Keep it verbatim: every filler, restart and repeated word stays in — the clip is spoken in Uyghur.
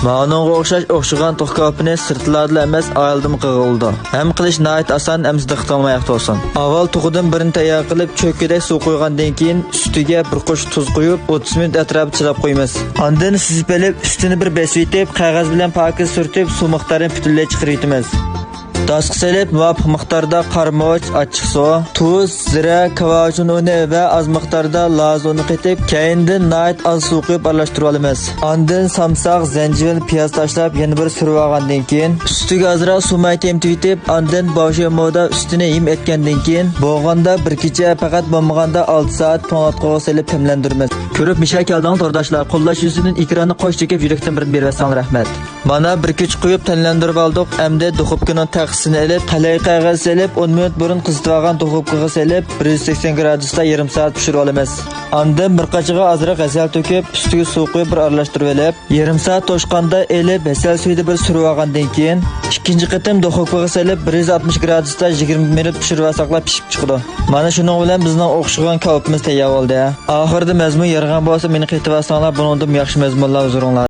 ماۋۇنىڭغا ئوخشاش ئوخشىغان توخۇ كاۋىپىنى سىرتلاردىلا ئەمەس، ئائىلىدىمۇ قىلغىلى بولىدۇ. ھەم قىلىش ناھايىتى ئاسان، ئەمىسە دىققىتىڭلار ياقتا بولسۇن. ئاۋۋال توخۇدىن بىرنى تەييار قىلىپ، چۆككىدەك سۇ قۇيغاندىن كېيىن، ئۈستىگە بىر قوشۇق تۇز قۇيۇپ، ئوتتۇز مىنۇت ئەتراپىدا چىلاپ قويىمىز. ئاندىن سۈزۈپ ئېلىپ، ئۈستىنى بىر بېسىۋېتىپ، قەغەز بىلەن پاكىز سۈرتۈپ، سۇ مىقدارىنى پۈتۈنلەي چىقىرىۋېتىمىز. داسقا سېلىپ، مۇۋاپىق مىقداردا قارىمۇچ، ئاچچىقسۇ، تۇز، زىرە، كاۋاۋىچىن ئۇنى ۋە ئاز مىقداردا لازا ئۇنى قېتىپ، كەينىدىن ناھايىتى ئاز سۇ قۇيۇپ ئارىلاشتۇرۇۋالىمىز. ئاندىن سامساق، زەنجىۋىل، پىياز تاشلاپ، يەنە بىر سۈرۈۋالغاندىن كېيىن، ئۈستىگە ئازراق سۇ ماي تېمىتىۋېتىپ، ئاندىن باۋشيې مودا ئۈستىنى ھىم ئەتكەندىن كېيىن، بولغاندا بىر كېچە، پەقەت بولمىغاندا ئالتە سائەت توڭلاتقۇغا سېلىپ تەملەندۈرىمىز. كۆرۈپ مىشە كەلدىڭىز تورداشلار، قوللاش يۈزىسىدىن ئېكراننى قوش چېكىپ يۈرەكتىن بىرنى بېرىۋەتسەڭلار رەھمەت. مانا بىر كېچە قويۇپ تەملەندۈرۈپ ئالدۇق. ئەمدى دۇخوپكىنىڭ تەخسىسىنى ئېلىپ، قەلئەي قەغەز سېلىپ، ئون مىنۇت بۇرۇن قىزىتىۋالغان دۇخوپكىغا سېلىپ، بىر يۈز سەكسەن گرادۇستا يېرىم سائەت پىشۇرۇۋالىمىز. ئاندىن بىر قاچىغا ئازراق ھەسەل تۆكۈپ، ئۈستىگە سۇ قۇيۇپ، بىر ئارىلاشتۇرۇۋېلىپ، يېرىم سائەت توشقاندا ئېلىپ، ھەسەل سۈيىدە بىر سۈرۈۋالغاندىن كېيىن، ئىككىنچى قېتىم دۇخوپكىغا سېلىپ، بىر يۈز ئاتمىش گرادۇستا يىگىرمە مىنۇت پىشۇرۇۋالساقلا پىشىپ چىقىدۇ. مانا شۇنىڭ بىلەن بىزنىڭ ئوخشىغان كاۋىپىمىز تەييار بولدى. ئاخىرىدا مەزمۇن يارىغان بولسا، مېنى قېتىۋالساڭلار، بۇنىڭدىنمۇ ياخشى مەزمۇنلار ھۇزۇرۇڭلاردا.